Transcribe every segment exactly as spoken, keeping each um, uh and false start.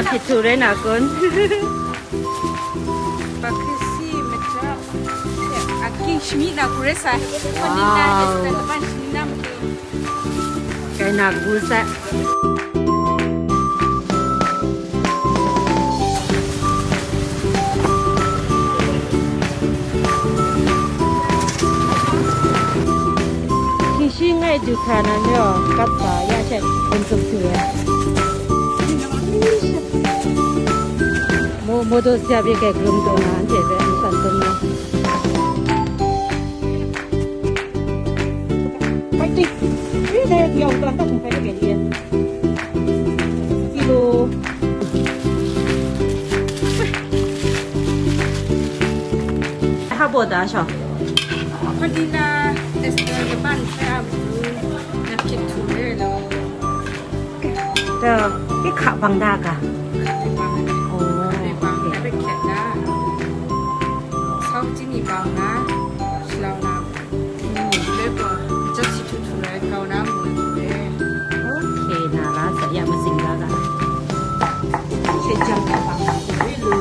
Hit htu rai na kun? Bakisi maja. Aking shami na kure sai. Wow. Laban shami na matu. Kai na gu sai. Kishi ngai du hkra nan re aw, kat sa ya she, kun zup tu ya. Mo, mo do siya bi kai grum do na, ante be, an san dum na. Fighting. Ini dia yang tuan tak sampai ke dia. Kilo. Habo da sha. Padi na Esther laban sa abu na kit tu re lo. Da, i kha bang da ka. Oh, bang da kit da. Sau jini bang na, slau na. Lepa, just tu tu rai, kau na mu tu re. Okay, na la sa ya ma sing la la. She jam ka pa ma tu re lo.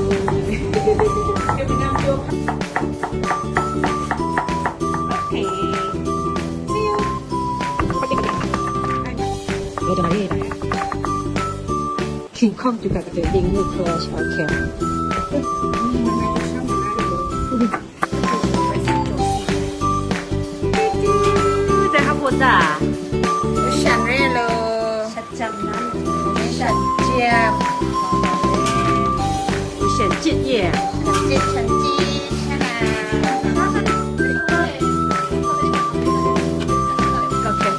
Okay. See you. Lo da re. King Kong tu ka ka ding ni ko sha kya. Dai hap bawt da? Shan re lo. Shan jam nan. Shan jam. Shan jit ye. Shan jit, shan jit, shan a. Okay.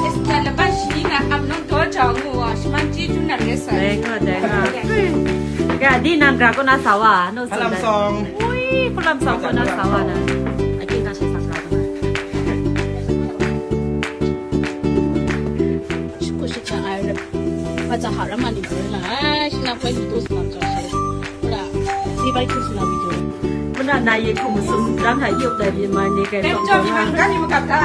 Esta laban shini na ap nong do jang wa, shaman ji tu na re sa. Dai nga, dai nga. Ga di nang gra ko na sa wa, no. Hpalam song. Ui, hpalam song ko na sa wa na. Aking ka shi sa sa. Shiko shika ai ra. Maja ha ra ma ni ko na. Ai, shi na poi ni to sa ma sa. Ura, ni bai ko sa na video. Muna na ye ko musum dang ha yop da bi ma ni kai. Tem song jam ko na. Ni man ka ni ma kap ta.